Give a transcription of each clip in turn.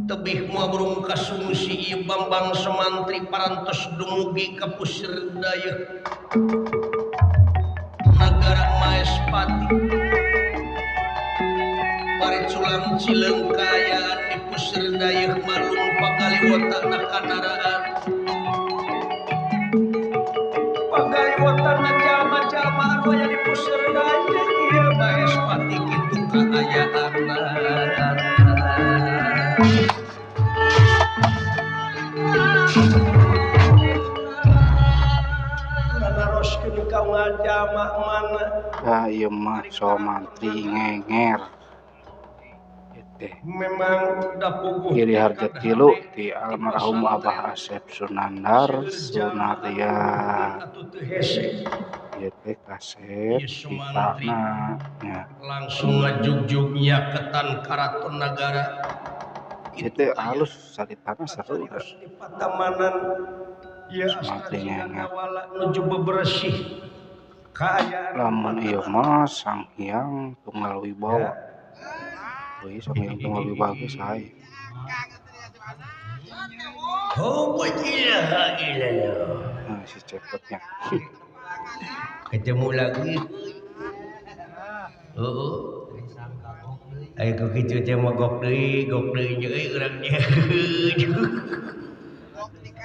Tebih moal burung kasungsi ieu Bambang Somantri parantos dumugi ka Pusir Dayeuh Nagara Maespati. Bari culang cileung kaayaan di Pusir Dayeuh malum pagaliwotana kandaraan. Pagaliwotana jalma-jalma anu aya di Pusir Dayeuh ieu Maespati kitu kaayaanna. Ah, ieu mah Somantri ngenger. Memang Giri Harja tilu ti almarhum Abah Asep Sunandar Sunarya. Ieu teh kasep pitana nya. Langsung ngajugjugnya ketan karaton nagara. Ieu teh halus saritana seru da. Di patamanan ieu Somantri ngenger. Nuju bebersih kaayaan. Lamun ieu mah Sang Hyang Tunggal Wibawa. Euy, Sang Hyang Tunggal Wibawa ge sae. Oh, ilaha illallah. Nah, si cepotnya. Ketemu lagi. Heeh. Ayo ku kitu teh mogok deui, gok deui nya euy urang nya.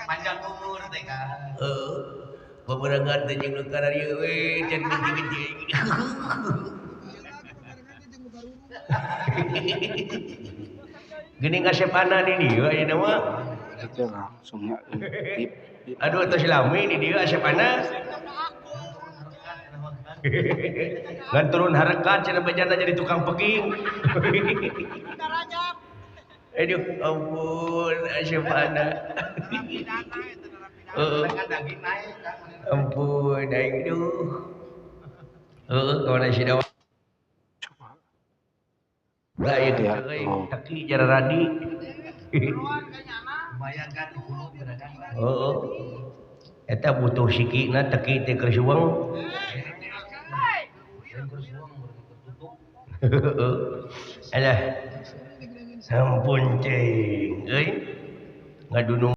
Panjang umur teh kan. Heeh. Beberengan teh jeung nu kararieu we can geuting-geuting. Geuning kasepana di dieu ayeuna mah. Itu langsungnya tip. Aduh tos lami di dieu asepana. Ngan turun harekat cenah bejana jadi tukang peking. Aduh ampun asepana. Heeh. Ampun aing duh. Heeh kawana si Dawa. Coba. Lah ieu Ya, euy oh. teki jara radi. Heeh. Eta butuh sikina teki teh keur suweng. Alah. Sampun cing euy. Ngadunung